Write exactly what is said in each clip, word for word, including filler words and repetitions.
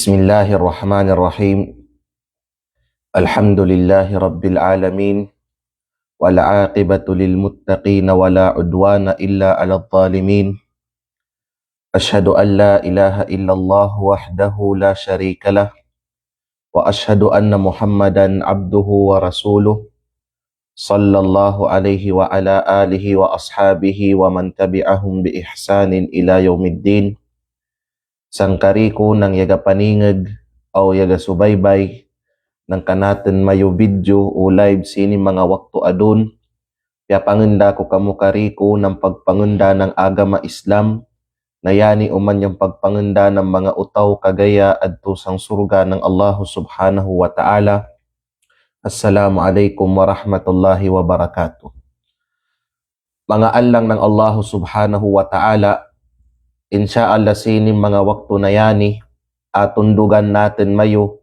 بسم الله الرحمن الرحيم. الحمد لله رب العالمين. والعاقبة للمتقين ولا عدوان إلا على الظالمين. أشهد أن لا إله إلا الله وحده لا شريك له. وأشهد أن محمدا عبده ورسوله. صلى الله عليه وعلى آله وأصحابه ومن تبعهم بإحسان إلى يوم الدين. Sangkariku nang yaga paningeg, au yaga subaybay nang kanatun mayu video o live sini manga waktu adun, piyapangenda ku kamu kariku nang pagpangenda nang agama Islam, na yani uman yang pagpangenda nang manga utau kagaya adtu sang surga nang Allahu Subhanahu wa Ta'ala. Assalamu alaikum warahmatullahi wabarakatuh. Manga allang nang Allahu Subhanahu wa Ta'ala, insya Allah sini manga waktu na yani, atundugan natun mayu,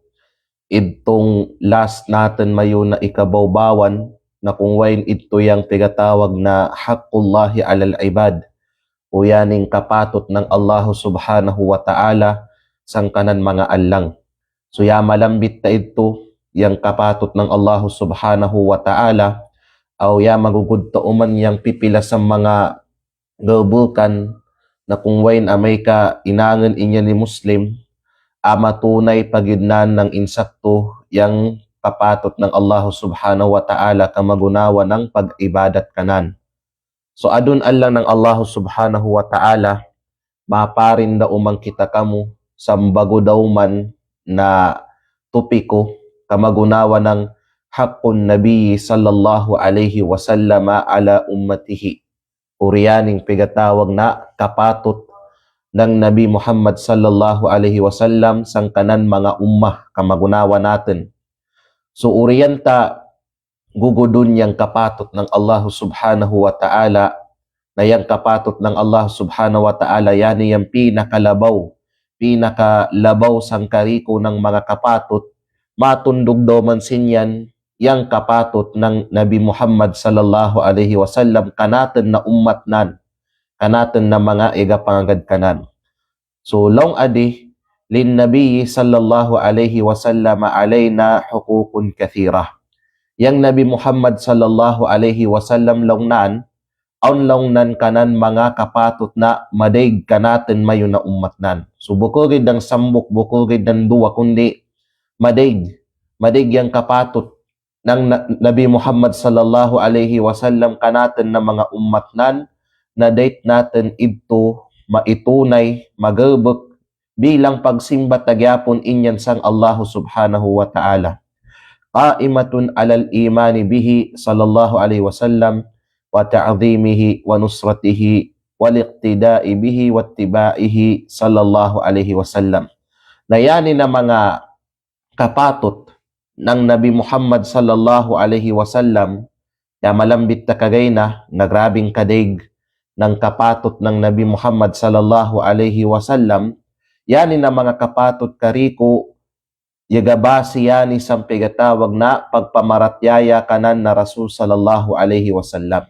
idtung last natun mayu na ikabawbawan, na kung wain idtu yang pigatawag na haqqullahi alal ibad. O yaning kapatut nang Allahu Subhanahu wa Ta'ala sangkanan manga allang. So ya malambit ta idtu yang kapatut nang Allahu Subhanahu wa Ta'ala, au ya magugud ta uman yang pipila sa manga gabukan na kung wain amay ka inangun inya ni Muslim, ama tunay pagidnan nang insaktu yang kapatut nang Allahu Subhanahu wa Ta'ala kamagunawa nang pag-ibadat kanan. So adun allang nang Allahu Subhanahu wa Ta'ala, maparin da uman kita kamu, sambagu dauman na tupiku, kamagunawa nang haqqun Nabi sallallahu alaihi wasallam ala ummatihi. Uriyaning pigatawag na kapatut nang Nabi Muhammad sallallahu alaihi wasallam sangkanan manga ummah kamagunawa natun. So uriyan ta gugudun yang kapatut nang Allahu Subhanahu wa Ta'ala, na yang kapatut nang Allah Subhanahu wa Ta'ala, yani yang pinakalabaw, pinakalabaw sangkariku nang manga kapatut, matundug doman sinian, yang kapatut nang Nabi Muhammad sallallahu alaihi wasallam, kanatun na ummat nan, kanatun na manga iga pangagad kanan. So, laung adi, lin Nabi sallallahu alaihi wasallam alaina huququn kathirah. Yang Nabi Muhammad sallallahu alaihi wasallam laung nan, awn laung nan kanan manga kapatut na madaig kanatun mayu na ummat nan. So, bukugid dang sambuk, bukugid dang duwa kundi madaig, madaig yang kapatut nang Na-, Nabi Muhammad sallallahu alaihi wasallam kanatun na manga ummat nan, na dait natun idtu maitunay, magebek, bilang pagsimba ta gihapun inyan sang Allahu Subhanahu wa Ta'ala. Qaimatun alal imani bihi sallallahu alaihi wasallam, wa ta'zimihi, wa nusratihi, wal iqtida'i bihi, wa ittiba'ihi sallallahu alaihi wasallam. Na yani na manga kapatut nang Nabi Muhammad sallallahu alaihi wasallam, ya malambit ta kagayna, na grabing kadaig nang kapatut nang Nabi Muhammad sallallahu alaihi wasallam, yani na manga kapatut kariku, ya gabasi yani sampe gatawag na pagpamaratiyaya kanan na Rasul sallallahu alaihi wasallam.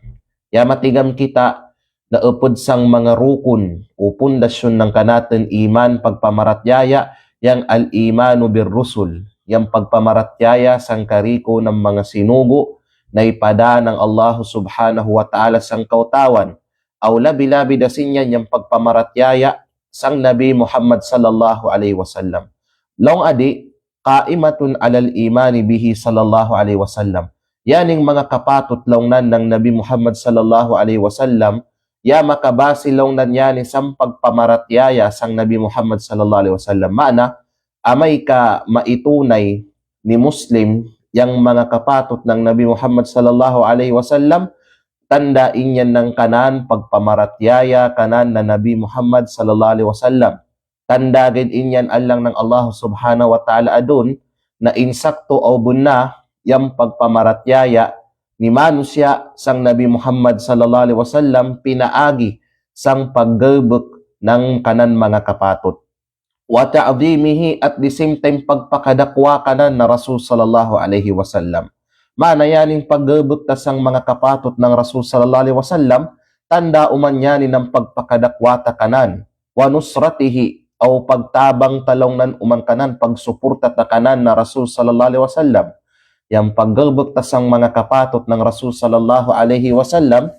Ya matigam kita, na upud sang manga rukun, o pundasyon nang kanatun iman pagpamaratiyaya, yang al-imanu bir rusul, yang pagpamaratiyaya sangkariku nang manga sinugu, na ipada nang Allahu Subhanahu wa Ta'ala sangkautawan, aw labi-labi da sinian yang pagpamaratiyaya sang Nabi Muhammad sallallahu alaihi wasallam. Laung adi, qaimatun alal imani bihi sallallahu alaihi wasallam. Yaning manga kapatut laung nan nang Nabi Muhammad sallallahu alaihi wasallam, ya makabasi laung nan yani sampag pamaratiyaya sang Nabi Muhammad sallallahu alaihi wasallam. Ma'na, amay ka maitunay ni Muslim yang manga kapatut nang Nabi Muhammad sallallahu alaihi wasallam, tanda inyan nang kanan pagpamaratiyaya kanan na Nabi Muhammad sallallahu alaihi wasallam. Tanda gid inyan allang nang Allah Subhanahu wa Ta'ala adun, na insakto aw bunna yang pagpamaratiyaya ni manusiya' sang Nabi Muhammad sallallahu alaihi wasallam pinaagi sang paggebek nang kanan manga kapatut. Wa ta'zimihi, at the same time pagpakadakwa kanan na Rasul sallallahu alaihi wasallam. Ma'na yaning paggebek ta sang manga kapatut nang Rasul sallallahu alaihi wasallam, tanda uman yani nang pagpakadakwa ta kanan. Wa nusratihi, aw pagtabang ta laung nan uman kanan, pagsuporta ta kanan na Rasul sallallahu alaihi wasallam. Yang paggalbek ta sang manga kapatut nang Rasul sallallahu alaihi wasallam,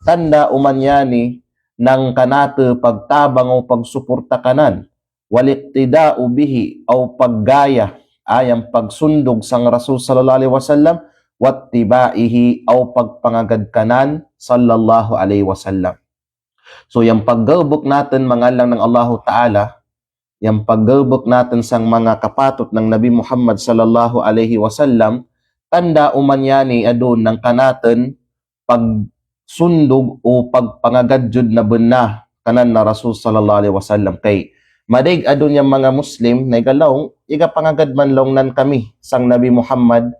tanda uman yani nang kanate pagtabang aw pagsuporta kanan. Wal iqtida'u bihi, aw paggaya, a, yang pagsundog sang Rasul sallallahu alaihi wasallam, wattiba'ihi, aw pagpangagad kanan sallallahu alaihi wasallam. So, yang paggalbek natin mangallang nang Allahu Ta'ala, yang paggalbek natin sang manga kapatut nang Nabi Muhammad sallallahu alaihi wasallam, tanda uman yani adun nang kanatin pagsundog o pagpangagad jud na benna kanan na Rasul sallallahu alaihi wasallam. Kay madaig adun yang manga Muslim na iga laung, iga pangagad man laung nan kami sang Nabi Muhammad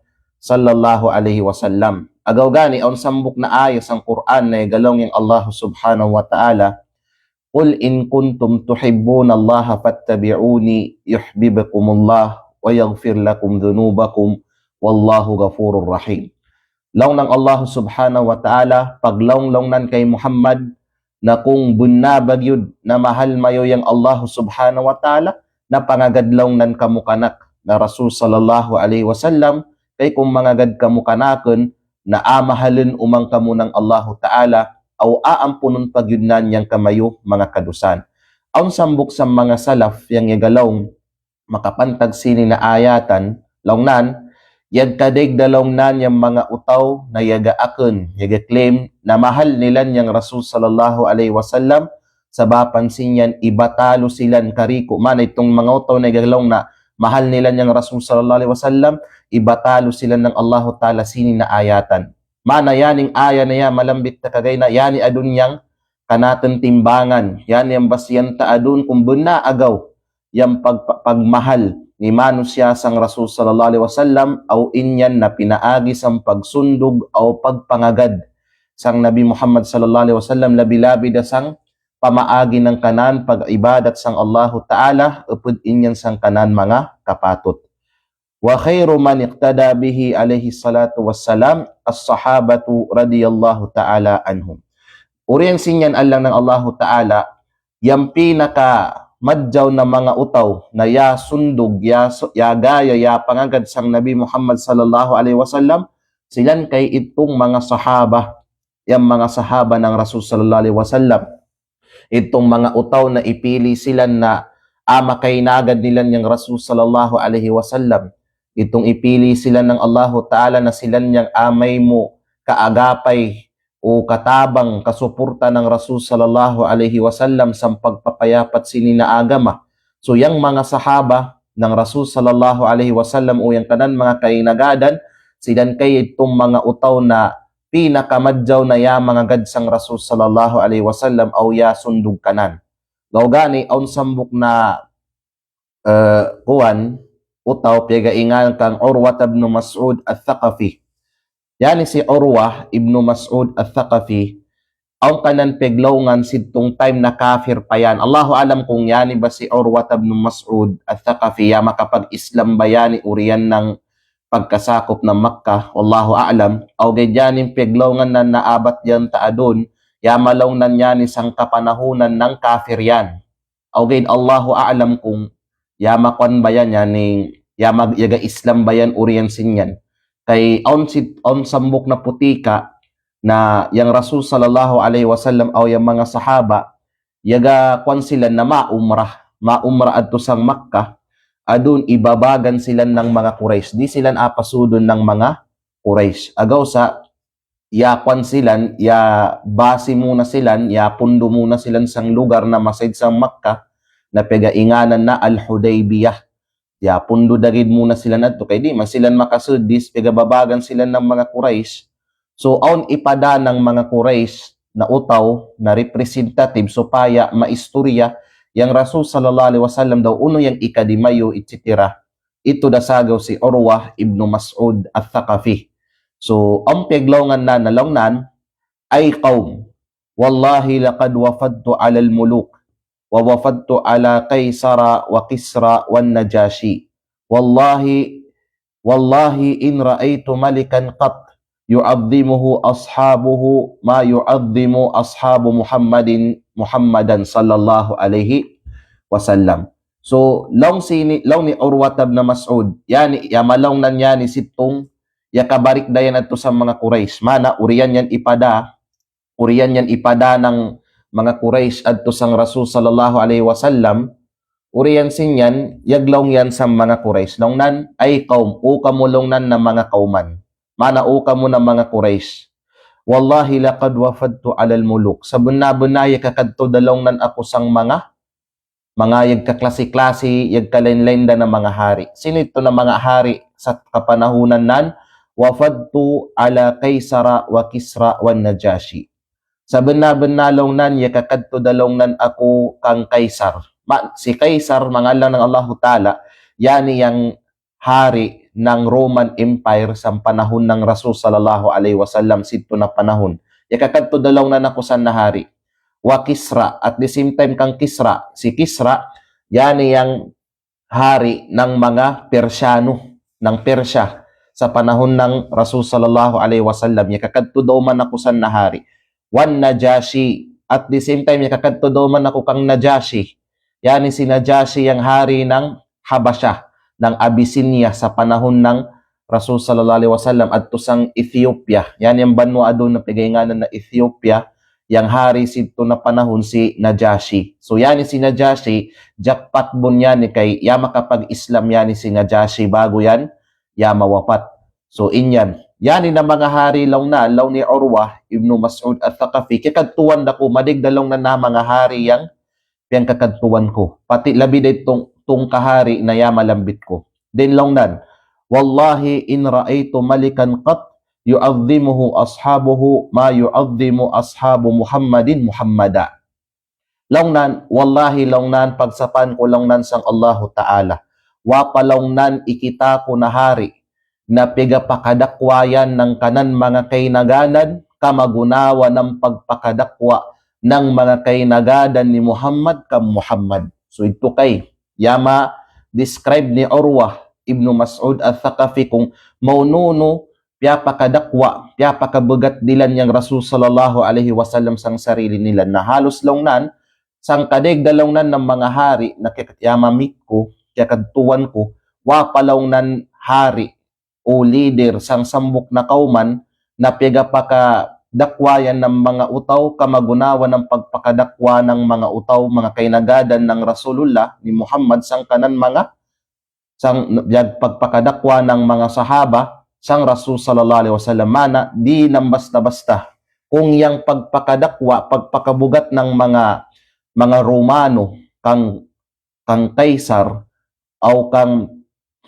sallallahu alaihi wasallam. Agaw gani awn sambuk na aya sang Qur'an na iga laung yang Allah subhanahu wa ta'ala, "Qul in kuntum tuhibbunallaha fattabi'uni yuhbibkumullah wa yaghfir lakum dhunubakum wallahu ghafurur rahim." Laung nang Allah subhanahu wa ta'ala, paglaung laung nan kay Muhammad, na kung benna bagyud na mahal mayo yang Allah subhanahu wa ta'ala, na pangagad laung nan kamu kanak na Rasul sallallahu alaihi wasallam, kay kung mangagad kamu kanaken, na a mahalen uman kamu nang Allahu ta'ala, aw a ampunun pagyud nan yang kamayo manga kadusan. Awn sambuk sang manga salaf yang iga laung makapantag sini na ayatan, laung nan, yagkadaig da laung nan yang manga utaw na yaga aken, yaga claim, na mahal nilan yang Rasul sallallahu alaihi wasallam, sabapan sinian ibatalu silan kariku. Mana itung manga utaw na iga laung na mahal nilan yang Rasul sallallahu alaihi wasallam, ibatalu silan nang Allahu ta'ala sini na ayatan. Mana yaning aya na ya malambit ta kagay na, yani adun yang kanaten timbangan, yani yang basian ta adun kung benna agaw yang pag-, pagmahal ni manusiya sang Rasul sallallahu alaihi wasallam, aw inian na pinaagi sang pagsundog aw pagpangagad sang Nabi Muhammad sallallahu alaihi wasallam, labi-labi da sang pamaagi nang kanan pag-ibadat sang Allahu ta'ala, eped inian sang kanan manga kapatut. Wa khairu man iqtada bihi alaihi salatu wassalam as-sahabatu radiyallahu ta'ala anhum. Urian sinian allang nang Allahu ta'ala, yang pinakamadjaw na manga utaw na ya sundog, ya su-, ya gaya, ya pangagad sang Nabi Muhammad sallallahu alaihi wasallam, silan kay itung manga sahaba, yang manga sahaba nang Rasul sallallahu alaihi wasallam. Itung manga utaw na ipili silan na a makainagad nilan yang Rasul sallallahu alaihi wasallam. Itung ipili silan nang Allahu ta'ala na silan yang a maymu kaagapay o katabang, kasuporta nang Rasul sallallahu alaihi wasallam sang pagpapayapat sini na agama. So, yang manga sahaba nang Rasul sallallahu alaihi wasallam o yang kanan manga kainagadan, silan kay itung manga utaw na pinakamadjaw na ya mangagad sang Rasul sallallahu alaihi wasallam aw ya sundog kanan. Gaw gani awn sambuk na, eh, kuwan, utaw piyaga inganan kang Urwah ibn Mas'ud Ath-Thaqafi. Yani si Urwah ibn Mas'ud Ath-Thaqafi, awn kanan piyaglaungan sidtung time na kafir pa yan. Allahu a'lam kung yani ba si Urwah ibn Mas'ud Ath-Thaqafi ya makapag-Islam ba yani urian nang pagkasakup nang Makkah, wallahu a'lam. Aw ga'i yani piyaglaungan na naabat yan ta adun, ya malaung nan yani sang kapanahunan nang kafir yan. Aw ga'i, Allahu a'lam kung ya makuan ba yan, yani ya mag-, yaga Islam ba yan urian sinian. Kay awn si-, awn sambuk na putika na yang Rasul sallallahu alaihi wasallam aw yang manga sahaba, yaga kuwan silan na maumrah, maumrah adtu sang Makkah, adun ibabagan silan nang manga Quraysh, di silan a pasudun nang manga Quraysh. Agaw sa ya kuwan silan, ya basi muna silan, ya pundu muna silan sang lugar na masaid sang Makkah, na piyaga inganan na Al-Hudaybiyah. Ya pundu dagid muna silan adtu, kay di' man silan makasud, dis piyaga babagan silan nang manga Quraysh. So, awn ipada nang manga Quraysh na utaw, na representative, supaya maistorya yang Rasul sallallahu alaihi wasallam daw unu yang ikadimayu, et cetera. Itu da sagaw si Urwah ibnu Mas'ud Ath-Thaqafi. So, awn piyaglaungan na, na laung nan, "Ay qawm, wallahi laqad wafadtu alal muluk, wa wafadtu ala Qaisara wa Kisra wan Najashi. Wallahi, wallahi in ra'aytu malikan qat yu'azzimuhu ashabuhu ma yu'azzimu ashabu Muhammadin, Muhammadan sallallahu alaihi wasallam. So, laung sini, laung ni Urwah ibn Mas'ud, yani, ya malaung nan yani situng, ya kabarik dayan attu sang manga Quraysh. Mana, urian yan ipada, urian yan ipada nang manga Quraysh attu sang Rasul sallallahu alaihi wasallam, urian sin yan, yaglaung yan sang manga Quraysh. Laung nan, ay qaum, o kamu laung nan na manga kauman. Mana o kamu na manga Quraysh. Wallahi laqad wafadtu alal muluk. Sabenna-benna ya kakadtu da laung nan aku sang manga, manga yagkaklasi-klasi, yagkalain-lain da na manga hari. Sini tu na manga hari sa kapanahunan nan, wafadtu ala Kaisara wa Kisra wa Najashi. Sabenna-benna laung nan, ya kakadtu da laung nan aku kang Kaisar. Ma, si Kaisar, mangallang nang Allahu Ta'ala, yani yang hari nang Roman Empire sang panahun nang Rasul sallallahu alaihi wasallam situ na panahun. Ya kakadtu da laung nan aku san na hari. Wa Kisra, at the same time kang Kisra. Si Kisra, yani yang hari nang manga Persiano, nang Persia. Sa panahun nang Rasul sallallahu alaihi wasallam. Ya kakadtu da man aku san na hari. Wan Najashi, at the same time, ya kakadtu da man aku kang Najashi. Yani si Najashi yang hari nang Habasha, nang Abyssinia sa panahun nang Rasul sallallahu alaihi wasallam attu sang Ethiopia. Yani yang banua adun na pagainganan na Ethiopia, yang hari situ na panahun si Najashi. So, yani si Najashi, jackpot bun yani kay, ya makapag-Islam yani si Najashi bagu yan, ya mawapat. So, inyan. Yani na manga hari laung na, laung ni Urwah ibnu Mas'ud Al-Thaqafi, kakadtuan da ku, madig da laung nan na manga hari yang piyangkakadtuan ku. Pati labi da tung, tungka hari na ya malambit ku. Then laung nan, wallahi in ra'aitu malikan qat yu'azzimuhu ashabuhu ma yu'azzimu ashabu Muhammadin Muhammada. Laung nan, wallahi laung nan, pagsapaan ku laung nan sang Allahu Ta'ala. Wa pa laung nan ikita ku na hari na pegapakadakwa yan nang kanan manga kainaganan, kamagunawan nang pagpakadakwa nang manga kainaganan ni Muhammad kam Muhammad. So, itu kay, ya ma-describe ni Urwah ibnu Mas'ud Al-Thaqafi kung maununu piyapakadakwa, piyapakabugat dilan yang Rasul sallallahu alaihi wasallam sang sarili nilan. Na halus laung nan, sang kadeg da laung nan nang manga hari na kiyat-, ya ma-meet ku, kiyakadtuan ku, wa pa laung nan hari, o leader sang sambuk na kauman, na pegapakadakwa yan nang manga utaw, kamagunawan nang pagpakadakwa nang manga utaw, manga kainaganan nang Rasulullah, ni Muhammad sang kanan manga, sang, ya pagpakadakwa nang manga sahaba sang Rasul sallallahu alaihi wasallam. Mana, di nang basta-basta. Kung yang pagpakadakwa, pagpakabugat nang manga, manga Romano, kang, kang Kaisar, aw kang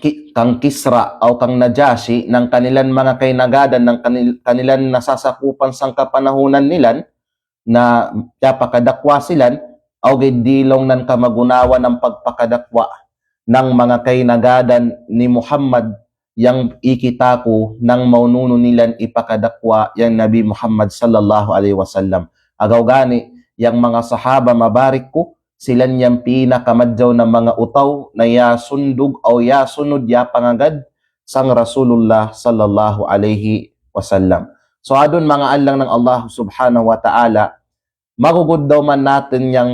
Ki-, kang Kisra, aw kang Najashi, nang kanilan manga kainaganan, nang kanil-, kanilan nasasakupan sang kapanahunan nilan, na piyapakadakwa silan, aw gay di laung nan kamagunawan nang pagpakadakwa nang manga kainaganan ni Muhammad yang ikita ku nang maununu nilan ipakadakwa yang Nabi Muhammad sallallahu alaihi wasallam. Agaw gani, yang manga sahaba mabarik ku, silan yang pinakamadjaw na manga utaw na ya sundug aw ya sunud ya pangagad sang Rasulullah sallallahu alaihi wasallam. So adun manga allang nang Allah subhanahu wa ta'ala, magugud daw man natin yang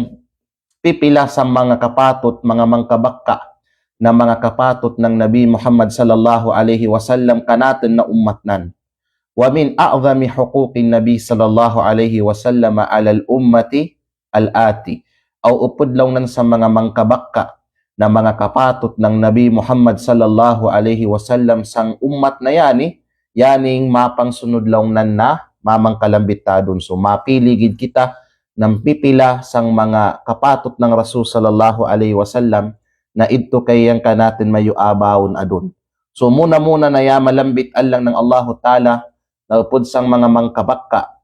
pipila sa manga kapatut, manga mangkabakka na manga kapatut nang Nabi Muhammad sallallahu alaihi wasallam kanatin na ummat nan. Wa min a'zami huquqin Nabi sallallahu alaihi wasallam alal ummati al-ati. Aw upud laung nan sa manga mangkabakka na manga kapatut nang Nabi Muhammad sallallahu alaihi wasallam sang ummat na yani, yaning mapangsunud laung nan na mamangkalambit tadun. So, mapili gid kita nang pipila sang manga kapatut nang Rasul sallallahu alaihi wasallam na idtu kay yang kanatin mayu abaun adun. So, muna-muna na ya malambit allang nang Allahu Ta'ala, na upud sang manga mangkabakka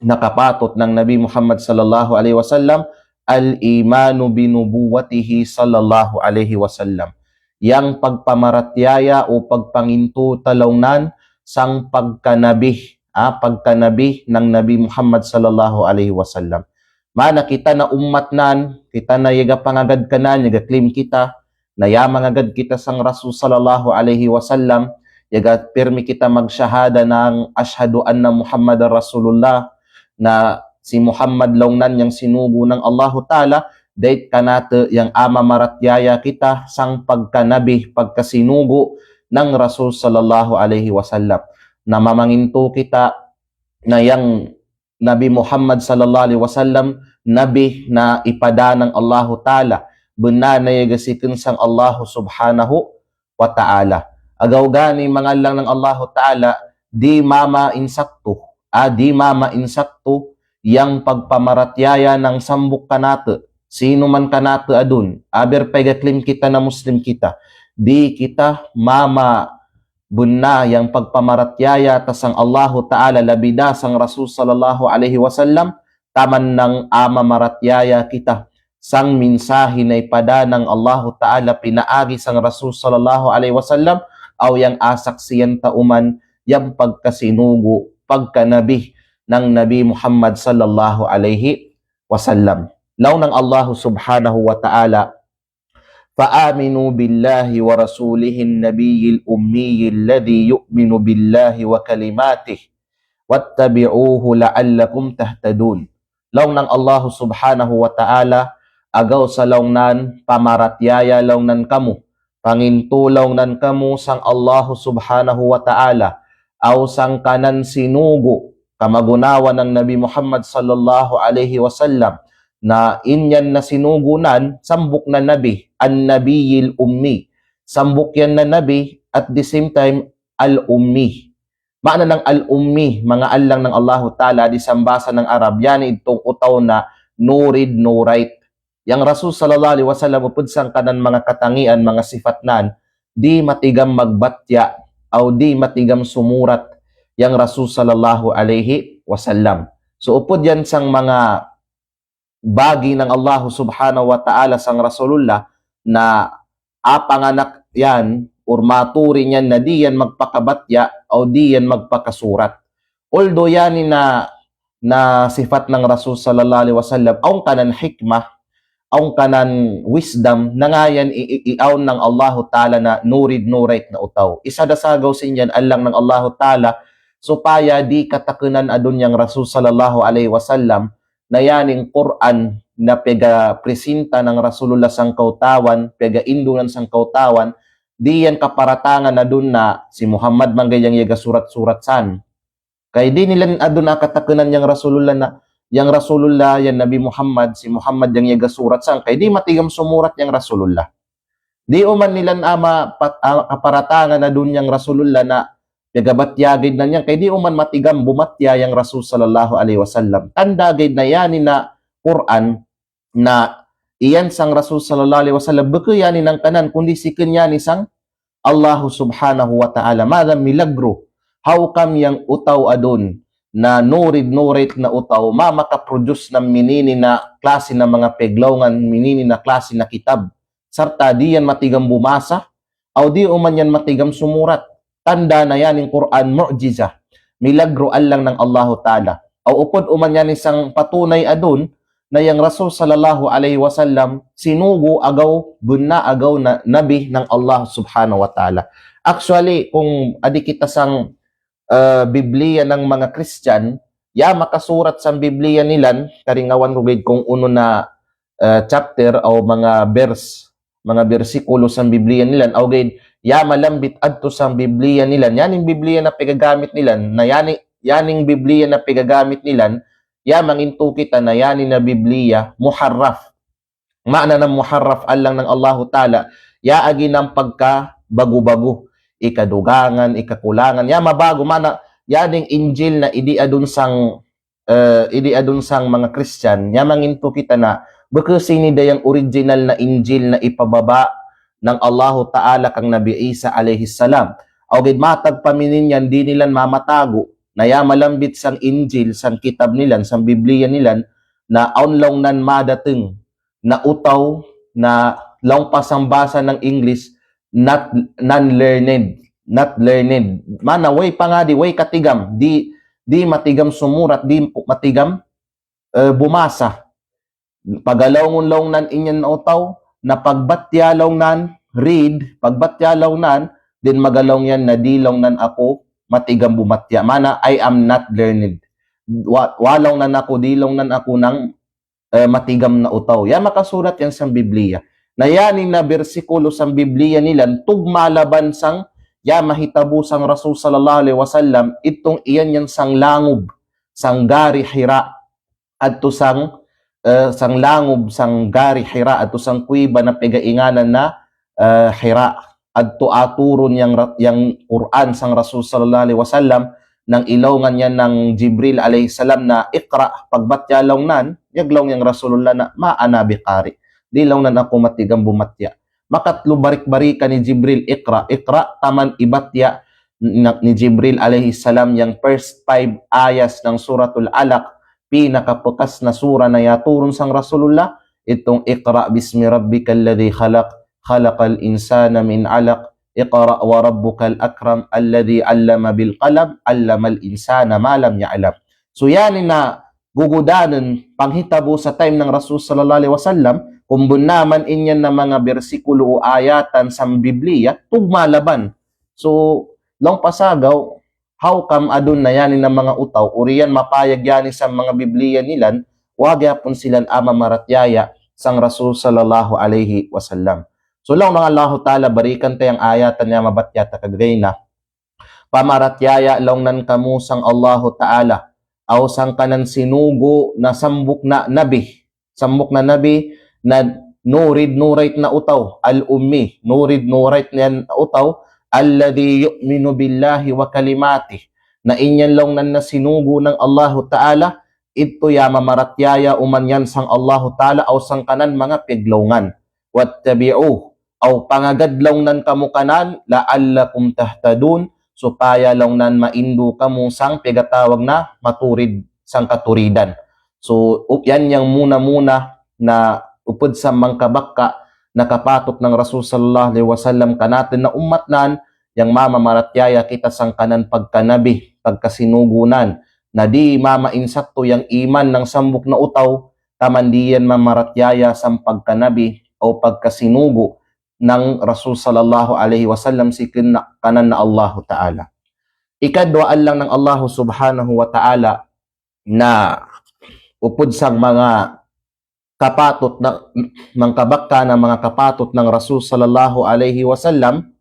na kapatut nang Nabi Muhammad sallallahu alaihi wasallam, al-imanu bi nubuwwatihi sallallahu alaihi wasallam. Yang pagpamaratiyaya o pagpangintuta laung nan sang pagkanabi, ah, pagkanabi nang Nabi Muhammad sallallahu alaihi wasallam. Mana kita na ummat nan, kita na yaga pangagad kanan, yaga claim kita, na ya mangagad kita sang Rasul sallallahu alaihi wasallam, yaga pirmi kita magshahada nang ashhadu anna Muhammadar Rasulullah, na si Muhammad laung nan yang sinugu nang Allahu Ta'ala, dait kanate yang a'a mamaratiyaya kita sang pagkanabi, pagkasinugu nang Rasul sallallahu alaihi wasallam. Na mamangintu kita na yang Nabi Muhammad sallallahu alaihi wasallam nabi na ipada nang Allahu Ta'ala, benna na iyaga siken sang Allahu Subhanahu wa Ta'ala. Agaw gani mangallang nang Allahu Ta'ala, di mama insaktu, ah, di mama insaktu yang pagpamaratiyaya nang sambuk kanate. Sino man kanate adun, aber pega klim kita na Muslim kita. Di kita mama benna yang pagpamaratiyaya ta sang Allahu Ta'ala labida sang Rasul sallallahu alaihi wasallam, taman nang a'a mamaratiyaya kita sang minsahi na ipada nang Allahu Ta'ala pinaagi sang Rasul sallallahu alaihi wasallam, aw yang asaksian ta uman yang pagkasinugu, pagkanabi nang Nabi Muhammad sallallahu alaihi wasallam. Laung nang Allahu Subhanahu wa Ta'ala, فآمنوا بالله ورسوله النبي الأمي الذي يؤمن بالله وكلماته واتبعوه لعلكم تهتدون. Laung nang Allahu Subhanahu wa Ta'ala, agaw sa laung nan pamaratiyaya laung nan kamu. Pangintu laung nan kamu sang Allahu Subhanahu wa Ta'ala, aw sangkanan sinugu kamagunawan nang Nabi Muhammad sallallahu alaihi wasallam. Na inyan na sinugu nan, sambuk na nabi, an-nabiyil ummi. Sambuk yan na nabi, at the same time, al-ummi. Ma'na nang al-ummi, mangallang nang Allahu Ta'ala di sambasa nang Arab, yani itong utaw na no read, no write. Yang Rasul sallallahu alaihi wasallam upud sangkanan manga katangian, manga sifat nan, di matigam magbatya, aw di matigam sumurat, yang Rasul sallallahu alaihi wasallam. So, upud yan sang manga bagi nang Allahu Subhanahu wa Ta'ala sang Rasulullah na a'a panganak yan, or maturi niyan na di yan magpakabatya, aw di yan magpakasurat. Although yani na, na sifat nang Rasul sallallahu alaihi wasallam, awn kanan hikmah, awn kanan wisdom, na ngayan i, i, iawn nang Allahu Ta'ala na no read, no write na utaw. Isa da sagaw sin yan allang nang Allahu Ta'ala, supaya di katakenan adun yang Rasul sallallahu alaihi wasallam, na yaning Qur'an na pega presinta nang Rasulullah sang kautawan, pega indunan sang kautawan, di yan kaparatangan adun na si Muhammad mangga yang iyaga surat-surat san. Kay di nilan adun a'a katakenan yang Rasulullah na, yang Rasulullah, yang Nabi Muhammad, si Muhammad yang iyaga surat san. Kay di matigam sumurat yang Rasulullah. Di uman nilan a'a ma-, pat-, a'a kaparatangan adun yang Rasulullah na pega batya gid nan yan, kay di uman matigam bumatya yang Rasul sallallahu alaihi wasallam. Tanda gid na yani na Qur'an na iyan sang Rasul sallallahu alaihi wasallam, beke yani nangkanan kundi siken yani sang Allahu Subhanahu wa Ta'ala. Mada milagro. How come yang utaw adun na no read, no write na utaw, ma-, makaproduce na minini na klasi na manga peglawngan, minini na klasi na kitab. Sarta' di yan matigam bumasa, aw di uman yan matigam sumurat. Tanda' na yaning Qur'an mu'jizah, milagro allang nang Allahu Ta'ala. Aw upud uman yani sang patunay adun na yang Rasul sallallahu alaihi wasallam sinugu agaw, bunna agaw na nabi nang Allah Subhanahu wa Ta'ala. Actually, kung adi kita sang eh, Biblia nang manga Kristiyan, ya makasurat sang Biblia nilan, karingawan ku gaid kung unu na, eh, chapter aw manga verse, manga bersikulo sang Biblia nilan, aw gaid, ya malambit adtu sang Biblia nilan, yaning Biblia na pegagamit nilan, na yani, yaning Biblia na pegagamit nilan, ya mangintu kita na yani na Biblia muharraf. Ma'na nang muharraf allang nang Allahu Ta'ala, ya agi nang pagkabagu-bagu, ikadugangan, ikakulangan, ya mabagu, ma'na, yaning Injil na idi adun sang, eh, idi adun sang manga Kristiyan, ya mangintu kita na, beke sini da yang original na Injil na ipababa nang Allahu Ta'ala kang Nabi Isa alayhis salam. Aw gaid matag paminin yan di nilan mamatagu, na ya malambit sang Injil, sang kitab nilan, sang Biblia nilan, na awn laung nan madateng na utaw na laung pa sang basa nang English, not, non-learned, not learned. Ma'na, way pangadi, way katigam, di, di matigam sumurat, di matigam, eh, bumasa. Pagalawngun laung nan inyan na utaw, na pagbatya laung nan, read, pagbatya laung nan, then magalaw yan na di laung nan aku matigam bumatya. Ma'na, I am not learned. Wa-, wa laung nan aku, di laung nan aku nang eh, matigam na utaw. Ya makasurat yan sang Biblia. Na yani na bersikulu sang Biblia nilan, tugma laban sang, ya mahitabu sang Rasul sallallahu alaihi wasallam, itung iyan yan sang langub, sang Gari Hira, adtu sang, eh, sang langub, sang Gari Hira, adtu sang kuiba na pegainganan na, eh, Hira. Adtu aturun yang ra-, yang Qur'an sang Rasul sallallahu alaihi wasallam, nang ilawngan iyan nang Jibril alaihi salam na, "Iqra, pagbatya," laung nan, yaglaw yang Rasulullah na, "Ma ana biqari." Di laung nan aku matigam bumatya. Makatlu barik-barikan ni Jibril, "Iqra, iqra," taman ibatya na, ni Jibril alaihi salam yang first five ayahs nang Suratul Alaq, pinakapekas na sura na yaturun sang Rasulullah, itung "Iqra bismi rabbikal ladhi khalaq, khalaqal insana min alaq, iqra wa rabbukal akram, alladhi allama bil qalam, allamal insana ma lam ya'lam." So, yani na gugudanen panghitabu sa time nang Rasul sallallahu alaihi wasallam, kumbun naman inyan na manga bersikulu o ayatan sang Biblia, tugma laban. So, laung pasagaw, how come adun na yani na manga utaw, uriyan mapayag yani sang manga Biblia nilan, wagi apun silan ama maratyaya sang Rasul sallallahu alaihi wasallam. So, laung nang Allahu Ta'ala, barikan ta yang ayatan ya mabatya ta kagayna. Pamaratyaya laung nan kamu sang Allahu Ta'ala, aw sang kanan sinugu na sambuk na nabi, sambuk na nabi na nurid nurait na utaw, al-ummi, nurid nurait na utaw, alladhi yu'minu billahi wa kalimatih. Na inyan laung nan na sinugu nang Allahu Ta'ala, itu ya mamaratyaya uman yan sang Allahu Ta'ala aw sang kanan manga peglawngan. Wattabi'uh, aw pangagad laung nan kamu kanan, la'allakum tahtadun, supaya laung nan maindu kamu sang pegatawag na maturid sang katuridan. So, u-, yan yang muna-muna na upud sa mangkabakka na kapatut nang Rasul sallallahu alaihi wasallam kanatun na ummat nan, yang mamamaratyaya kita sang kanan pagkanabi, pagkasinugu nan. Na di mama insaktu yang iman nang sambuk na utaw, taman di yan mamaratyaya sang pagkanabi o pagkasinugu nang Rasul sallallahu alaihi wasallam si kin na-, kanan na Allahu Ta'ala. Ikadwa allang nang Allahu Subhanahu wa Ta'ala na upud sang manga kapatut na, mangkabakka na manga kapatut nang Rasul sallallahu alaihi wasallam,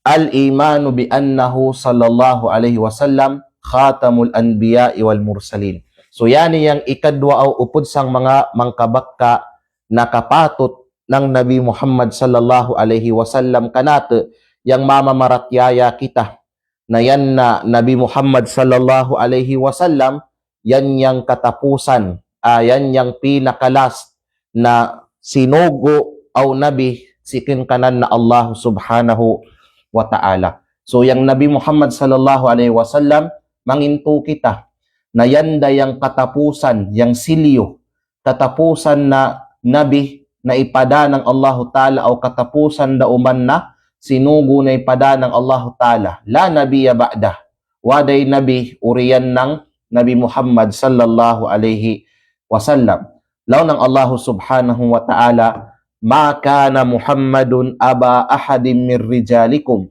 al-imanu bi annahu sallallahu alaihi wasallam khatamul anbiya'i wal mursalin. So, yani yang ikadwa aw upud sang manga mangkabakka na kapatut nang Nabi Muhammad sallallahu alaihi wasallam kanatu yang mamamaratyaya kita. Na yan na Nabi Muhammad sallallahu alaihi wasallam, yan yang katapusan, ah, yan yang pinaka-last na sinugu aw nabi si kin kanan na Allah Subhanahu wa Ta'ala. So, yang Nabi Muhammad sallallahu alaihi wasallam, mangintu kita, na yan da yang katapusan, yang silyu, katapusan na nabi na ipada nang Allahu Ta'ala, aw katapusan da uman na sinugu na ipada nang Allahu Ta'ala. La nabiyya ba'dah. Wa'day nabi uriyan nang Nabi Muhammad sallallahu alaihi wasallam. Laung nang Allahu Subhanahu wa Ta'ala, "Ma kana Muhammadun aba ahadin min rijalikum,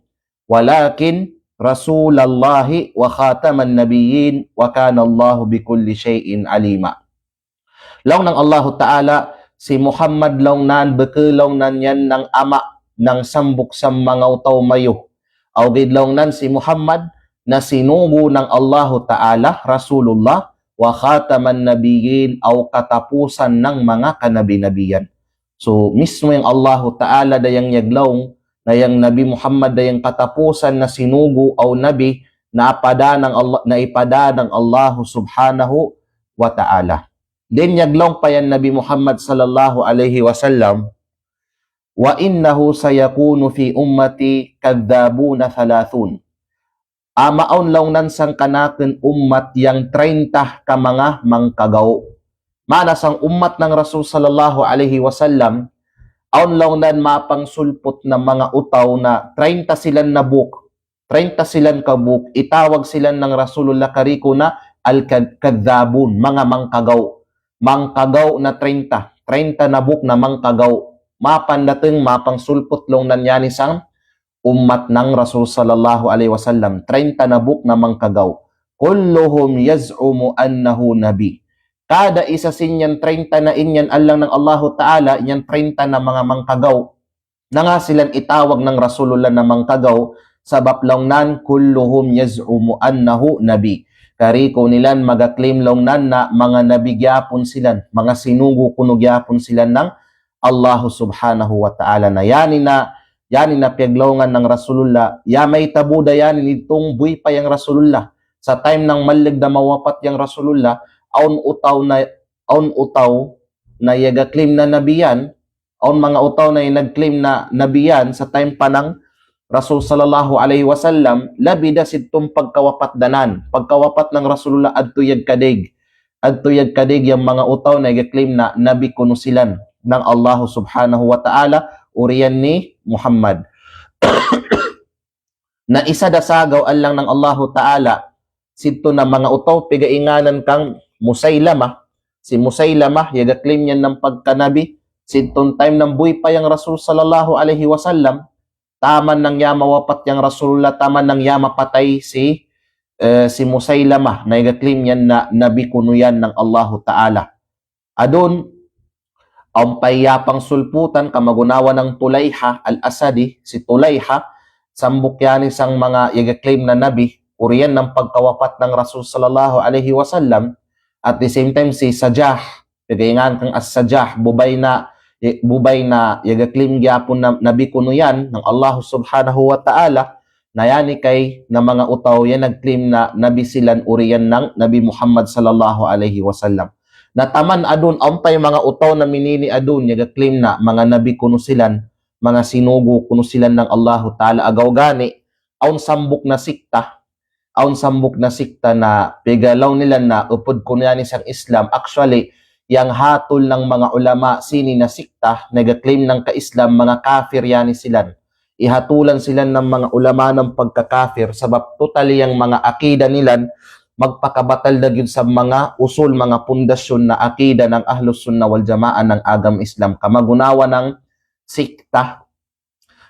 walakin Rasulallahi wa khataman nabiyyin, wa kana Allahu bikulli syai'in alima." Laung nang Allahu Ta'ala, si Muhammad laung nan beke laung nan yan nang ama nang sambuk sang manga utaw mayuh. Aw gid laung nan si Muhammad na sinugu nang Allahu Ta'ala, Rasulullah, wa khataman nabiyyin, aw katapusan nang manga kanabi-nabiyan. So, mismo yang Allahu Ta'ala da yang yaglaung, na yang Nabi Muhammad da yang katapusan na sinugu aw nabi, na ipada nang Allah, na ipada nang Allahu Subhanahu wa Ta'ala. Then yaglaung pa yang Nabi Muhammad sallallahu alaihi wasallam, "Wa innahu sayakunu fi ummati kadhdhabuna thalathun." Ama awn laung nan sang kanakun ummat yang traynta ka manga mangkagau. Mana sang ummat nang Rasul sallallahu alaihi wasallam, awn laung nan mapangsulput na manga utaw na traynta silan na buk. Traynta silan ka buk, itawag silan nang Rasulullah kariku na al-kad-, kadhdhabun, manga mangkagau. Mangkagau na traynta, traynta na buk na mangkagau. Mapandatung, mapangsulput laung nan yani sang ummat nang Rasul sallallahu alaihi wasallam, traynta na buk na mangkagau. كلهم يزعم أنه نبي. Kada isa sin iyan trenta na inyan allang nang Allahu Ta'ala, inyan trenta na manga mangkagaw, na nga silan itawag nang Rasulullah na mangkagaw, sabab laung nan, كلهم يزعم أنه نبي. Kariku nilan maga-claim laung nan na manga nabi gihapon silan, manga sinugo kunu gihapon silan nang Allahu Subhanahu wa Ta'ala. Na iyan ina, iyan ina piyaglaungan nang Rasulullah, iyan maitabu da iyan ina itung buhay pa yang Rasulullah. Sa time nang malleg da mawapat yang Rasulullah, awn utaw na, awn utaw na iyaga-claim na nabi iyan, awn manga utaw na iyaga-claim na nabi iyan, sa time pa nang Rasul sallallahu alaihi wasallam, labi da sidtun pagkawapat danan. Pagkawapat nang Rasulullah adtu iyagkadaig. Adtu iyagkadaig yang manga utaw na iyaga-claim na nabi kunu silan nang Allahu Subhanahu wa Ta'ala, uriyan ni Muhammad. Na isa da sagaw allang nang Allahu Ta'ala, sidtun na manga utaw piyaga-inganan kang Musailamah, si Musailamah, iyaga-claim iyan nang pagkanabi, sidtun time nang buhay pa yang Rasul sallallahu alaihi wasallam, taman nang iyan mawapat yang Rasulullah, taman nang iyan mapatay si, eh, si Musailamah, na iyaga-claim iyan na nabi kunu iyan nang Allahu Ta'ala. Adun, awn pa iyan pangsulputan kamagunawan nang Tulayha al-Asadi, si Tulayha, sambuk iyan isang manga iyaga-claim na nabi, uriyan nang pagkawapat nang Rasul sallallahu alaihi wasallam, at the same time si Sajah, piyaga-inganan kang As-Sajah, bubay na, i-, bubay na iyaga-claim gihapon na nabi kunu iyan nang Allahu Subhanahu wa Ta'ala, na iyan i kai na manga utaw iyan nag-claim na nabi silan uriyan nang Nabi Muhammad sallallahu alaihi wasallam. Na taman adun, awn pa i manga utaw na minini adun iyaga-claim na manga nabi kunu silan, manga sinugo kunu silan nang Allahu Ta'ala, agaw gani, awn sambuk na sikta, awn sambuk na sikta na pegalaw nila na upud kunu iyan isang Islam. Actually, yang hatul nang manga ulama sini na sikta na iyaga-claim nang ka-Islam, manga kafir iyan i silan. Ihatulan silan nang manga ulama nang pagkakafir, sabab totally yang manga akida nilan magpakabatal da gyud sa manga usul, manga pundasyon na akida nang Ahlus Sunnah wal Jamaah nang agama Islam. Kamagunawan nang sikta,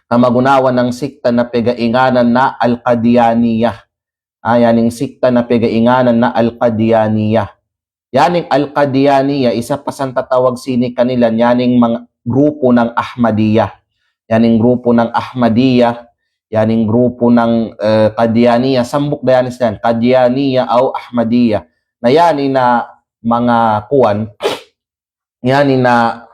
kamagunawan nang sikta na pega'inganan na Al-Qadiyaniyah. Ah, iyaning sikta na pega'inganan na Al-Qadiyaniyah. Iyaning Al-Qadiyaniyah, isa pa san tatawag sini kanilan, iyaning manga grupo nang Ahmadiyah. Iyaning grupo nang Ahmadiyah, iyaning grupo nang, eh, Qadiyaniyah, sambuk da iyan isnan, Qadiyaniyah aw Ahmadiyah. Na iyan ina manga kuwan, iyan ina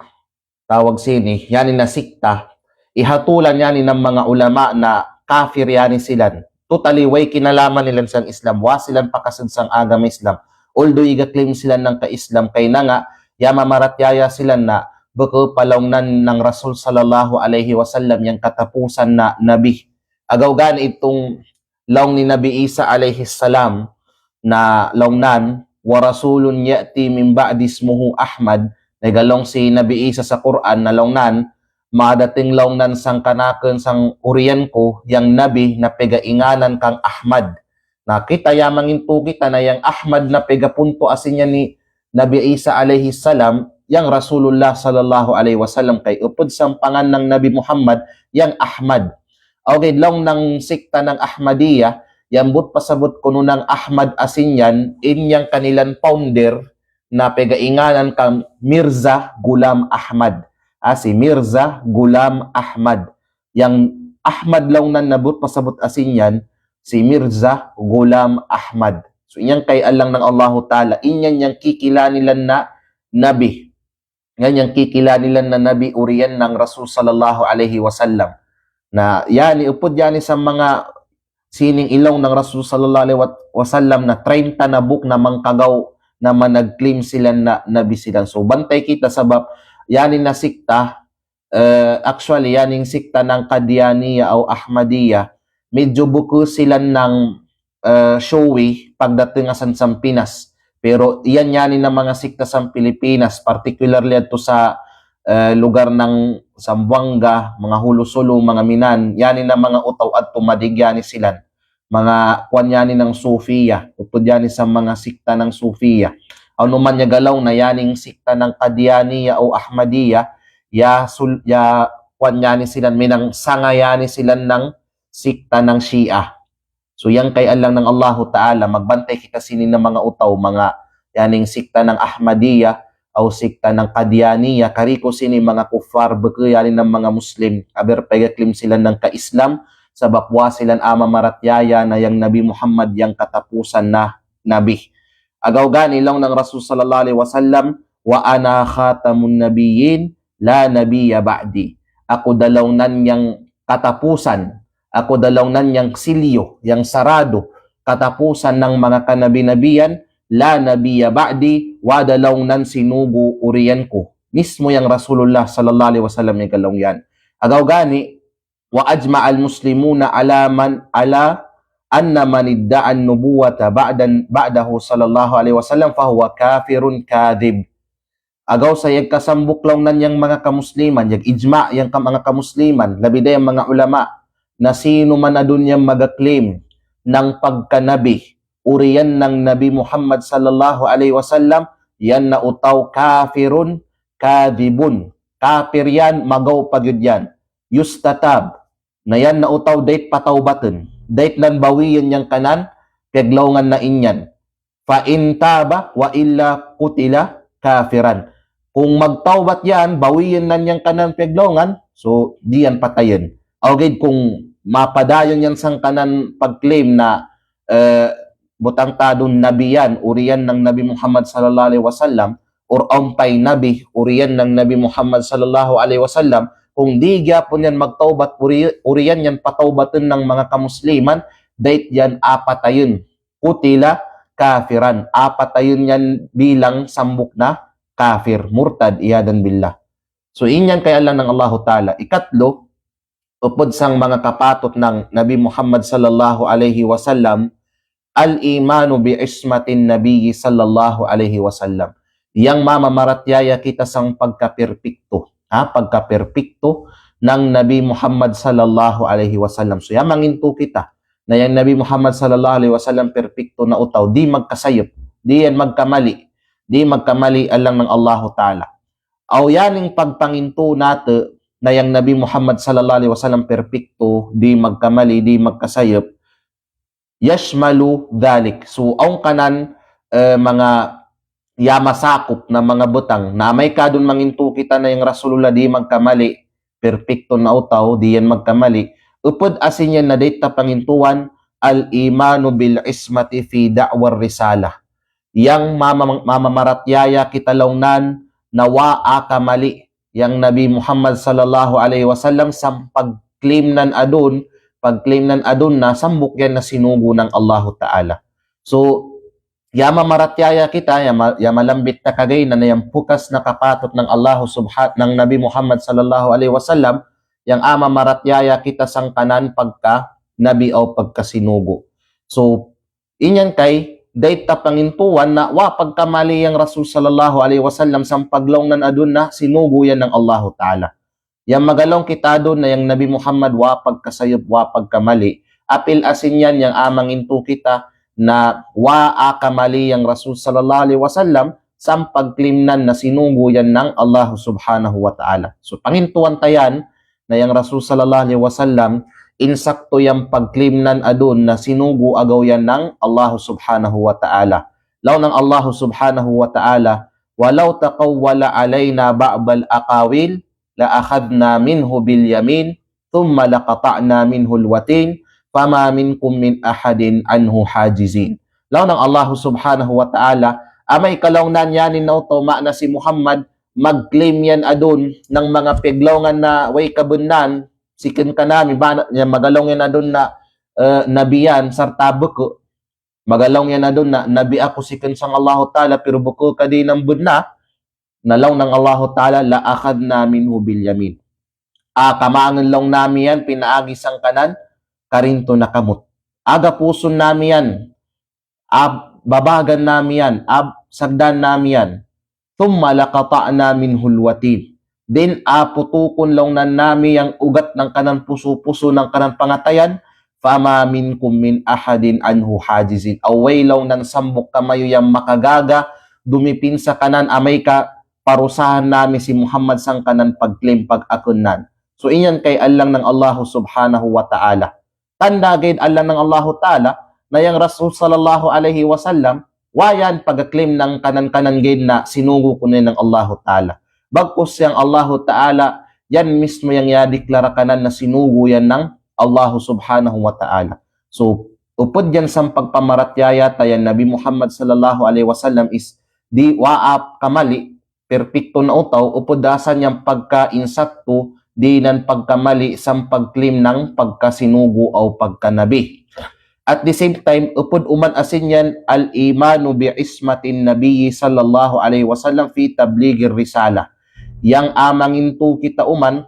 tawag sini, iyan ina sikta, ihatulan iyan ina manga ulama na kafir iyan i silan. Totally way kinalaman nilan sang Islam, wa silan pakased sang agama Islam. Although iga-claim silan nang ka-Islam, kay nanga, iyan mamaratiyaya silan na, buku pa laung nan nang Rasul sallallahu alaihi wasallam yang katapusan na nabi. Agaw gani itung laung ni Nabi Isa alaihi salam na laung nan, "Wa rasulun ya'ti min ba'di ismuhu Ahmad." Na iga laung si Nabi Isa sa Qur'an na laung nan, "Madating laung nan sangkanakun sang urian ku yang nabi na pega'inganan kang Ahmad." Na kita iyan mangintu kita na yang Ahmad na pegapuntu asin iyan ni Nabi Isa alaihi salam, yang Rasulullah sallallahu alaihi wasallam, kay upud sang pangan nang Nabi Muhammad, yang Ahmad. Okay, laung nang sikta nang Ahmadiyah, yang but pasabut kunu nang Ahmad asin iyan, in yang kanilan founder, na pega'inganan kang Mirza Ghulam Ahmad. Ah, si Mirza Ghulam Ahmad. Yang Ahmad laung nan na but pasabut asin iyan, si Mirza Ghulam Ahmad. So, iyan kay alang nang Allahu Ta'ala, iyan yang kikilanilan na nabi. Iyan yang kikilanilan na nabi urian nang Rasul sallallahu alaihi wasallam. Na, iyan i upud iyan i sa manga sining i laung nang Rasul sallallahu alaihi wa-, wasallam na treinta na buk na mangkagaw na manag-claim silan na nabi silan. So, bantay kita sabab iyan i na sikta, eh, actually, iyaning sikta nang Qadiyaniyah aw Ahmadiyah, medyo buku silan nang, eh, showy pagdating asan sang Pinas. Pero iyan, iyan i na manga sikta sang Pilipinas, particularly adto sa, eh, lugar nang Zamboanga, manga Julu Sulu, manga Minan, iyan i na manga utaw adto madig iyan i silan. Manga kuwan iyan i nang Sufiya, upud iyan i sa manga sikta nang Sufiya. Anu man iyaga laung na iyaning sikta nang Qadiyaniyah aw Ahmadiyah, iya sul-, iya kuwan iyan i silan, minang sanga iyan i silan nang sikta nang Shia. So, iyan kai allang nang Allahu Ta'ala, magbantay kita sini na manga utaw, manga, yaning sikta nang Ahmadiyya, aw sikta nang Qadiyaniyya, kariku sini manga kuffar, beke yaning nang manga Muslim, aber pegge' claim sila nang ka-Islam, sabab wa silan a'a mamaratiyaya na yang Nabi Muhammad yang katapusan na Nabi. Agaw gani laung nang Rasul sallallahu alaihi wasallam, "Wa ana khatamun nabiyyin, la nabiyya ba'di." Aku da laung nan yang katapusan, aku da laung nan yang silyo, yang sarado, katapusan nang manga kanabi-nabiyan, la nabiyya ba'di, wa da laung nan sinugu uriyan ku. Mismo yang Rasulullah sallallahu alaihi wasallam yang galaung yan. Agaw gani, wa ajma'al muslimuna ala man, ala anna man idda'an nubuwata ba'dan, ba'dahu sallallahu alaihi wasallam fahuwa kafirun kadhib. Agaw sa yagkasambuk laung nan yang manga kamusliman, yag-ijma' yang ka-, manga kamusliman, labi da yang manga ulama, na sino man adun yang maga-claim nang pagkanabi, uriyan nang Nabi Muhammad sallallahu alaihi wasallam, yan na utaw kafirun kadhibun. Kafir yan, magaw pagyud yan. Yustatab. Na yan na utaw dait patawbatun. Dait nan bawiyun yang kanan paglaungan na inyan. Fa in taba wa illa qutila kafiran. Kung magtawbat yan, bawiyun nan yang kanan paglaungan, so, di yan patayun. Aw gid kung mapadayon yan sangkanan pag-claim na, eh, butang tadun nabi yan, uriyan nang Nabi Muhammad sallallahu alaihi wasallam, or awn pa'in nabi, uriyan nang Nabi Muhammad sallallahu alaihi wasallam, kung di gihapon yan magtawbat, uri-, uriyan yan patawbatun nang manga kamusliman, dait yan a'a patayun. Qutila kafiran, a'a patayun yan bilang sambuk na kafir, murtad, iyadan billah. So, inyan kai allang nang Allahu Ta'ala. Ikatlo, upud sang manga kapatut nang Nabi Muhammad sallallahu alaihi wasallam, al-imanu bi ismatin nabiyyi sallallahu alaihi wasallam. Yang mamamaratiaya kita sang pagkaperpikto, ha, pagkaperpikto nang Nabi Muhammad sallallahu alaihi wasallam. So, yang mangintu kita na yang Nabi Muhammad sallallahu alaihi wasallam perpikto na utaw, di magkasayup, di yan magkamali, di magkamali allang nang Allahu Ta'ala. Aw yaning pagpangintu natu' na yang Nabi Muhammad sallallahu alaihi wasallam perpikto, di magkamali, di magkasayup, yashmalu dhalik. So, awn kanan, eh, manga ya masakup na manga butang. Na amay ka adun mangintu kita na yang Rasulullah di magkamali, perpikto na utaw, di yan magkamali. Upud asin yan na dait ta pangintuan, al-imanu bil ismati fi da'war risalah. Yang mama-, mamamaratiaya kita laung nan na wa a'a kamali yang Nabi Muhammad sallallahu alaihi wasallam sang pag-claim nan adun, pag-claim nan adun na sambuk yan na sinugu nang Allahu Ta'ala. So, ya mamaratiyaya kita, ya ma-, ya malambit ta kagay na, na yang pukas na kapatut nang Allahu subha-, nang Nabi Muhammad sallallahu alaihi wasallam, yang a'a mamaratiyaya kita sangkanan pagkanabi aw pagkasinugu. So, inyan kai, dait ta pangintuan na wa pagkamali yang Rasul sallallahu alaihi wasallam sang paglaung nan adun na sinugu yan nang Allahu Ta'ala. Yang magalaung kita adun na yang Nabi Muhammad wa pagkasayup, wa pagkamali. Apil asin yan yang a'a mangintu kita na wa a'a kamali yang Rasul sallallahu alaihi wasallam sang pag-claim nan na sinugu yan nang Allahu subhanahu wa ta'ala. So, pangintuan ta yan, na yang Rasul sallallahu alaihi wasallam, insakto yang pag-claim nan adun na sinugu agaw yan nang Allahu subhanahu wa ta'ala. Laung nang Allahu subhanahu wa ta'ala, "Walau taqawwala alaina ba'dal aqawil, la akhadna minhu bil yamin, thumma laqata'na minhul watin, fama minkum min ahadin anhu hajizin." Laung nang Allahu subhanahu wa ta'ala, amay ka laung nan yanin na utaw ma'na si Muhammad, mag-claim yan adun nang manga paglaungan na way kabennaan, sikun kanami, ba, yan magalaung yan adun na, eh, nabi yan, sarta buku. Magalaung yan adun na nabi aku sikun sang Allahu ta'ala, pero buku ka di nan benna, na laung nang Allahu ta'ala, "La akhadna minhu bil yamin." A'a kamangun laung nami yan, pinaagi sangkanan karinto na kamut. A'a gapusun nami yan, a'a babagan nami yan, a'a sagdan nami yan. Thumma laqata'na minhul watin. Then a'a putukun laung nan nami yang ugat nangkanan pusu-pusu nangkanan pangatayan. Fama minkum min ahadin anhu hajizin. Aw way laung nan sambuk kamayu yang makagaga dumipinsa kanan amay ka parusahan nami si Muhammad sangkanan pag-claim pag-akun nan. So, inyan kai allang nang Allahu subhanahu wa ta'ala. Tanda' gaid allan nang Allahu Ta'ala, na yang Rasul sallallahu alaihi wasallam, wa yan pagklaim nang kanan-kanan gaid na sinugu kunu' nang Allahu Ta'ala. Bagkus yang Allahu Ta'ala, yan mismo yang yadiklara kanan na sinugu yan nang Allahu Subhanahu wa Ta'ala. So, upud yan sampagpamaratiyaya ta yang Nabi Muhammad sallallahu alaihi wasallam is di waap kamali, perpekto na o tau, upud da asan yang pagka-insakto, dinan pagkamali, sampagklaim nang pagkasinugu aw pagkanabi. At the same time, upud uman asin yan al-imanu bi ismatin nabiyyi sallallahu alaihi wasallam fi tabligir risalah. Yang amangintu kita uman,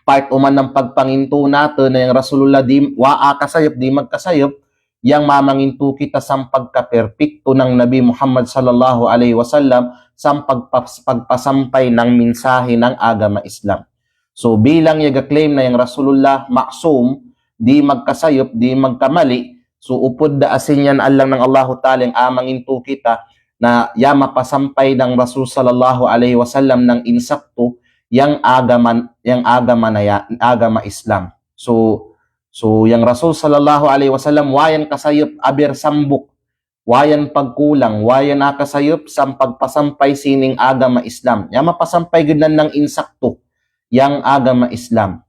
part uman nang pagpangintu natun na yang Rasulullah di, wa a kasayup, di magkasayup, yang mamangintu kita sampagkaperpekto nang Nabi Muhammad sallallahu alaihi wasallam, sampagpas-, pagpasampay nang mensahe nang agama Islam. So, bilang yaga claim na yang Rasulullah maksum, di magkasayup, di magkamali, so, upud da asin yan allan nang Allahu Ta'ala yang amangintu kita, na ya mapasampay nang Rasul sallallahu alaihi wasallam nang insakto, yang agama, yang agama na ya, agama Islam. So, so yang Rasul sallallahu alaihi wasallam, wa yan kasayup aber sambuk, wa yan pagkulang, wa yan a kasayup sampagpasampay sining agama Islam. Ya mapasampay gid nan nang insakto, yang agama Islam.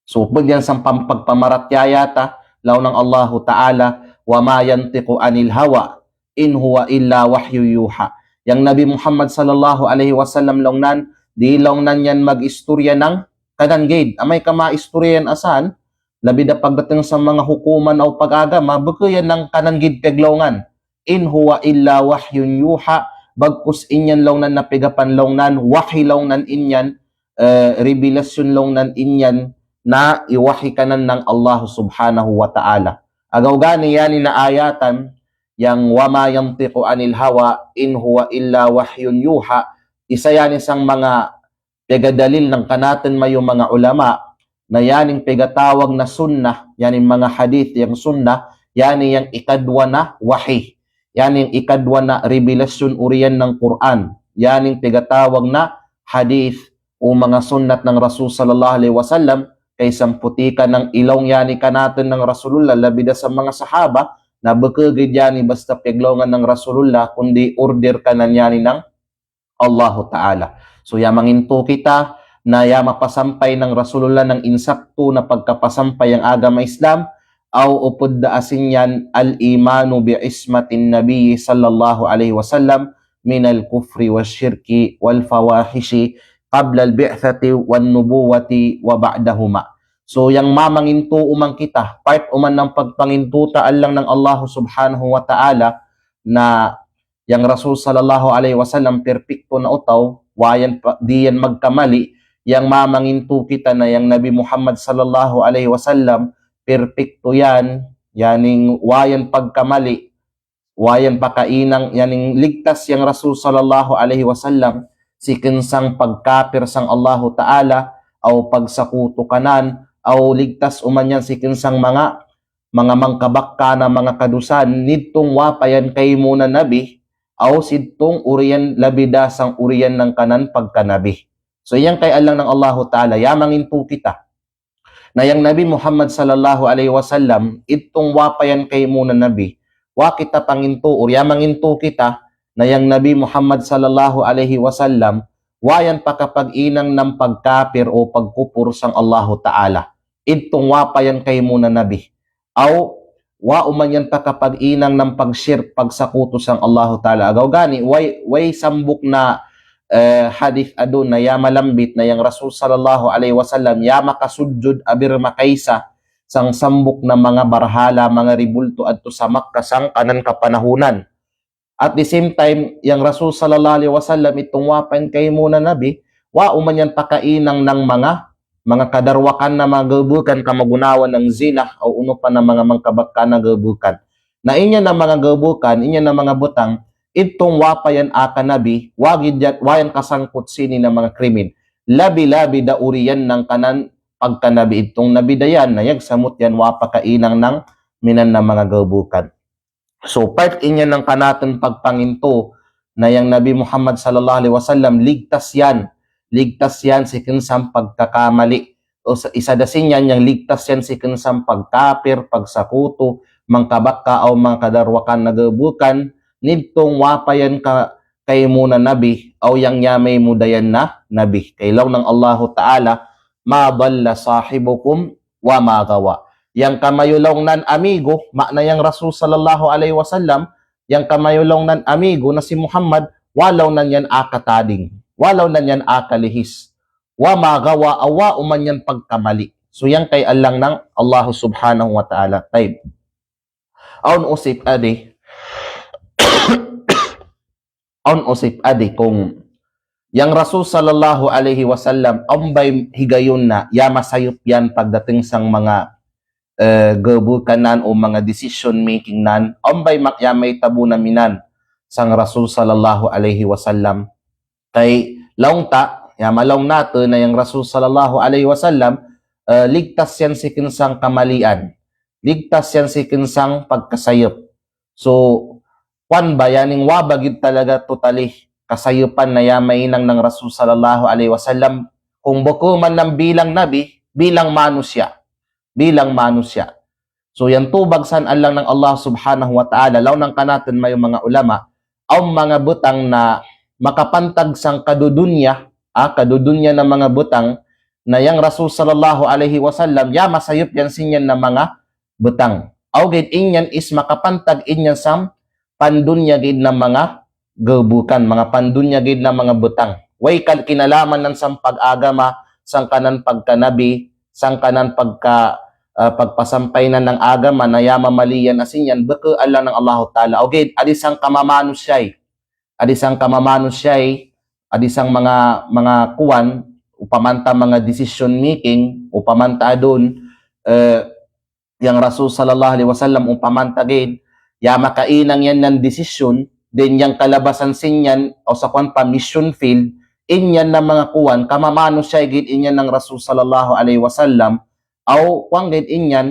So, upud yan sampagpamaratiyaya ta, laung nang Allahu Ta'ala, "Wa ma yantiqu anil hawa, in huwa illa wahyu yuha." Yang Nabi Muhammad sallallahu alaihi wasallam laung nan, di laung nan yan magistorya nang kanan gaid. Amay ka maistorya yan asan, labi da pagdating sa manga hukuman aw pag-agama, buku yan nang kanan gaid paglaungan. "In huwa illa wahyun yuha," bagkus in yan laung nan na pegapan laung nan, wahi laung nan in yan, eh, revelasyon laung nan in yan, na iwahi kanan nang Allah Subhanahu wa Ta'ala. Agaw gani yan na ayatan, yang "Wa ma yantiqu anil hawa, in huwa illa wahyun yuha," isa yan isang manga pegadalil nang kanatun mayu manga ulama, na yan ing pegatawag na sunnah, yan ing manga hadith yang sunnah, yan ing yang ikadwa na wahi, yan ing ikadwa na revelasyon oriyan nang Qur'an, yan ing pegatawag na hadith o manga sunnat nang Rasul sallallahu alaihi wasallam, kay samputikan nang ilaung yan i kanatun nang Rasulullah, labi da sa manga sahaba, na buku gid yan i basta paglaungan nang Rasulullah, kundi order kanan yan i nang Allahu Ta'ala. So, ya mangintu kita, na ya mapasampay nang Rasulullah nang insakto na pagkapasampay yang agama Islam, aw upud da asin yan al-imanu bi ismatin Nabi sallallahu alaihi wasallam minal kufri wasyirki wal fawahishi qabla al-bi'thati wan nubuwati wa ba'dahuma. So, yang mamangintu uman kita, part uman nang pagpangintu ta allang nang Allahu Subhanahu wa Ta'ala, na yang Rasul sallallahu alaihi wasallam perpekto na o tau, wa yan pa-, di yan magkamali, yang mamangintu kita na yang Nabi Muhammad sallallahu alaihi wasallam perpekto yan, yan ing wa yan pagkamali, wa yan pakainang, yan ing ligtas yang Rasul sallallahu alaihi wasallam, si kin sang pagkapir sang Allahu Ta'ala, aw pagsakutu kanan, aw ligtas uman yan si kin sang manga manga mangkabakka na manga kadusan, nittung wa pa yan kaymu na nabi, aw sittung oriyan labi da sang oriyan nang kanan pagkanabi. So, yan kay allang nang Allahu Ta'ala, ya mangintu kita. Na yang Nabi Muhammad sallallahu alaihi wasallam, ittung wa pa yan kaymu na nabi, wa kita pangintu, or ya mangintu kita, na yang Nabi Muhammad sallallahu alaihi wasallam, wa yan pakapag-inang nang pagkapir o pagkupur sang Allahu Ta'ala. Ittung wa pa yan kaymu na nabi. Aw, wa uman yan pakapag-inang nang pagshirk, pagsakutu sang Allahu Ta'ala. Agaw gani, way, way sambuk na, eh, hadith adun na ya malambit na yang Rasul sallallahu alaihi wasallam, ya makasujud aber makaisa sang sambuk na manga barhala, manga ribultu adtu sa Makkah sang kanan kapanahunan. At the same time, yang Rasul sallallahu alaihi wasallam ittung wa pa yan kaymu na nabi, wa uman yan pakainang nang manga, manga kadarwakan na manga gabukan kamagunawan nang zina, aw unu pa na manga mangkabakka na gabukan. Na in yan na manga gabukan, in yan na manga butang, ittung wa pa yan aka nabi, wa gid yan, wa yan kasangkut sini na manga krimen. Labi-labi da oriyan nang kanan pagkanabi ittung nabi da yan, na yagsamut yan wa pakainang nang minan na manga gabukan. So, part in yan nang kanatun pagpangintu na yang Nabi Muhammad sallallahu alaihi wasallam, ligtas yan. Ligtas yan si kin sang pagkakamali. o sa-, isada sin iyan yang ligtas iyan si kinsang pagkapir, pagsakutu, mangkabakka aw mangkadarwakan na gabukan, nidtong wapa iyan ka-, kaimu na nabi, aw yang yamai mudayan na nabi. Kay laung nang Allahu Ta'ala, "Ma dalla sahibukum wa ma gawa." Yang kamayulaw nan amigo, makna yang Rasul sallallahu alaihi wasallam, yang kamayulaw nan amigo na si Muhammad, walaw nan iyan akatading, walaw nan iyan akalihis. Wa ma gawa, aw wa uman iyan pagkamali. So yang kay allang nang Allahu Subhanahu wa Ta'ala. Tayyib. Awn usip adi. Awn usip adi kung yang Rasul sallallahu alaihi wasallam, awn bay higayun na, ya masayup iyan pagdating sang manga, eh, gabukan nan o manga decision making nan, awn bay mak ya maitabu na minan sang Rasul sallallahu alaihi wasallam. Kay laung ta, ya malaung natun na yang Rasul sallallahu alaihi wasallam, eh, ligtas iyan si kinsang kamalian. Ligtas iyan si kinsang pagkasayup. So, kuwan ba, yaning wa ba gid talaga totally kasayupan na ya mainang nang Rasul sallallahu alaihi wasallam, kung buku man nang bilang nabi, bilang manusiya'. Bilang manusiya'. So, yang tubag san allang nang Allah Subhanahu wa Ta'ala, laung nang kanatun mayu manga ulama, awn manga butang na makapantag sang kadudunya, ah, kadudunya na manga butang, na yang Rasul sallallahu alaihi wasallam, ya masayup iyan sin iyan na manga butang. Aw gid in iyan is makapantag in iyan sang pandunya gid na manga gabukan, manga pandunya gid na manga butang. Way kal-, kinalaman nan sang pag-agama, sangkanan pagkanabi, sangkanan pagka, ah, pagpasampay nan nang agama na ya mamali iyan asin iyan, buku allang nang Allahu Ta'ala. Aw gid, adi sang kamamanusiyai. Adi sang kamamanusiyai, adi sang manga, manga kuwan, upamanta manga decision making, upamanta adun, eh, yang Rasul sallallahu alaihi wasallam upamanta gid, ya makainang iyan nan decision, then yang kalabasan sin iyan, aw sa kuwan pa mission field, in iyan na manga kuwan, kamamanusiyai gid in iyan nang Rasul sallallahu alaihi wasallam, aw kuwan gid in iyan,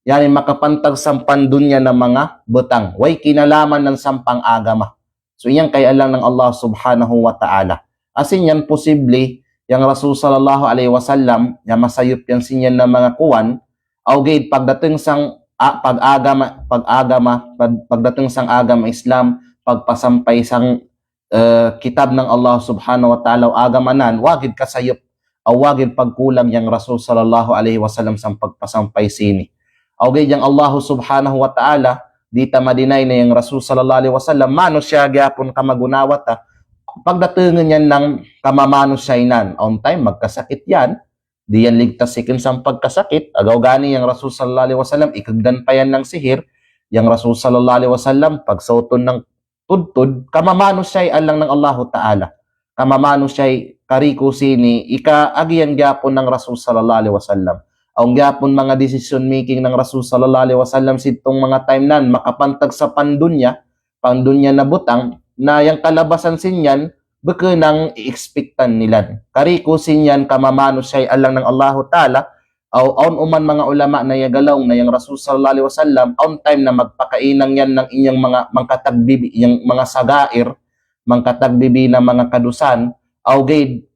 yaning makapantag sang pandunya na manga butang. Way kinalaman nan sang pang-agama. So, iyan kay allang nang Allah Subhanahu wa Ta'ala. Asin iyan posible, yang Rasul sallallahu alaihi wasallam, ya masayup iyan sin iyan na manga kuwan, aw gid pagdating sang, ah, pag-agama, pag-agama, pag-, pagdating sang agama Islam, pagpasampay sang, eh, kitab nang Allah Subhanahu wa Ta'ala, agama nan, wa gid kasayup, aw wa gid pagkulang yang Rasul sallallahu alaihi wasallam sang pagpasampay sini. Aw gid yang Allah Subhanahu wa Ta'ala, di ta ma-deny na yang Rasul sallallahu alaihi wasallam, manusiya' gihapon kamagunawa ta, pagdating iyan nang kamamanusiyai nan, awn time magkasakit iyan, di iyan ligtas si kinsang pagkasakit, agaw gani yang Rasul sallallahu alaihi wasallam, ikagdan pa iyan nang sihir, yang Rasul sallallahu alaihi wasallam, pagsautun nang tudtud, kamamanusiyai allang nang Allahu Ta'ala. Kamamanusiyai kariku sini, ika agi iyan gihapon nang Rasul sallallahu alaihi wasallam. Awn gihapon manga decision making nang Rasul sallallahu alaihi wasallam, sitong manga time nan, makapantag sa pandunya, pandunya na butang, na yang kalabasan sin iyan, buku nang i-expectan nilan. Kariku sin iyan kamamanusiyai allang nang Allahu Ta'ala, aw, awn uman manga ulama na ya galaw na yang Rasul sallallahu alaihi wasallam, awn time na magpakainang iyan nang inyang manga, mangkatagbibi, yang manga sagair, mangkatagbibi na manga kadusan, aw gid,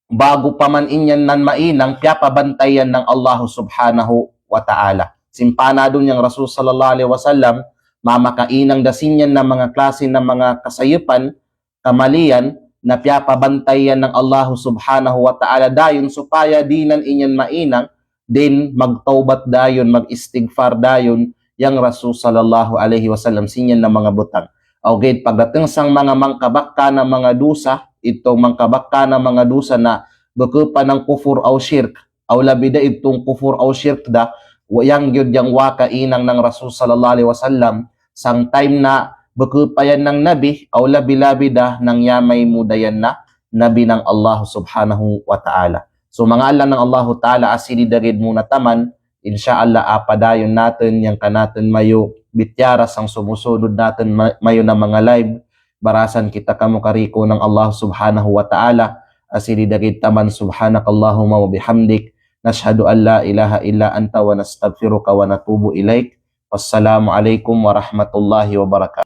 bagu pa man in iyan nan mainang, piyapabantay iyan nang Allah Subhanahu wa Ta'ala. Simpanadun yang Rasul sallallahu alaihi wasallam, mamakainang da sin iyan na manga klase na manga kasayupan, kamalian, na piyapabantay iyan nang Allah Subhanahu wa Ta'ala dayun supaya dinan in iyan mainang, din magtawbat dayun, mag-istigfar dayun, yang Rasul sallallahu alaihi wasallam sin iyan na manga butang. Aw gid pagdating sang manga mangkabakka na manga dusa, itong mangkabakka na manga dusa na buku pa nang kufur aw shirk, aw labi da itong kufur aw shirk da, wa-, yang giyud yang wa kainang nang Rasul sallallahu alaihi wasallam, sang time na buku pa iyan nang nabi, aw labi-labi da nang yamai mudayan na nabi nang Allah Subhanahu wa Ta'ala. So, manga allang nang Allahu Ta'ala, asidi da gid muna taman, insya Allah, apadayon natun yang kanatun mayu bitiyara sang sumusunod natun ma-, mayu na manga live, barasan kita kamu kariku nang Allah Subhanahu wa Ta'ala, asidi da gid taman, subhanakallahumma wa bihamdik, nashhadu an la ilaha illa anta wa nastaghfiruka wa natubu ilaik. Wassalamu alaikum warahmatullahi wabarakatuh.